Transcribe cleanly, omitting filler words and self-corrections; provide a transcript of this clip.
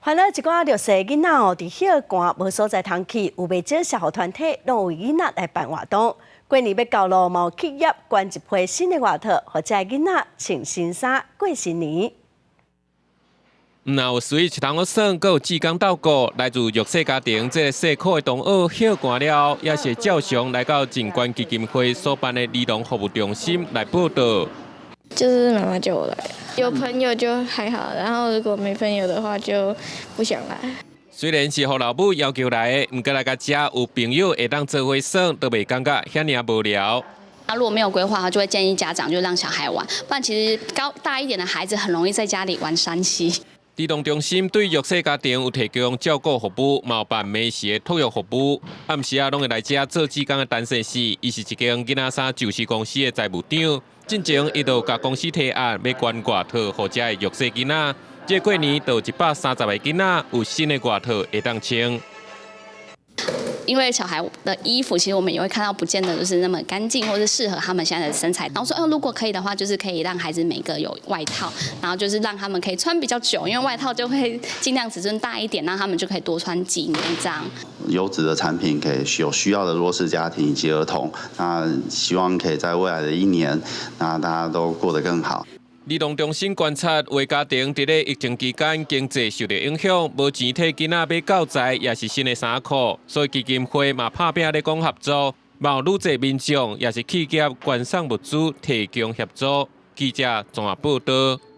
煩惱一寡弱勢囡仔哦，佇歇寒無所在通去，有袂少社福團體攏為囡仔來辦活動。過年欲到囉，嘛有企業捐一批新的外套，予遮的囡仔穿新衫過新年。毋但有 Switch 通好耍，閣有志工鬥顧，來自弱勢家庭這个細苦的同學歇寒了，也是照常來到靜觀基金會所辦的兒童服務中心來報到。就是媽媽叫我來，有朋友就還好，然後如果沒朋友的話就不想來。雖然是予老母要求來的，毋過來到遮有朋友會當做伙耍，都袂感覺遐爾無聊。啊，如果沒有規劃，就會建議家長就讓小孩玩，不然其實高大一點的孩子很容易在家裡玩3C。兒童中心對弱勢家庭有提供照顧服務，嘛有辦暝時的托育服務。暗時仔攏會來遮做志工的陳先生，伊是一間囡仔衫舊式公司的財務長。進前伊就共公司提案，欲捐外套予遮的弱勢囡仔。這過年就有130個囡仔有新的外套會當穿。因為小孩的衣服，其實我們也會看到，不見得就是那麼乾淨，或是適合他們現在的身材。然後說，哦，如果可以的話，就是可以讓孩子每個有外套，然後就是讓他們可以穿比較久，因為外套就會盡量尺寸大一點，讓他們就可以多穿幾年這樣。優質的產品給有需要的弱勢家庭以及兒童，那希望可以在未來的一年，那大家都過得更好。兒童中心觀察，有的家庭佇咧疫情期間經濟受著影響，無錢替囡仔買教材，抑是新的衫褲，所以基金會嘛拍拚咧講合作，嘛有愈濟民眾抑是企業捐送物資提供協助。記者綜合報導。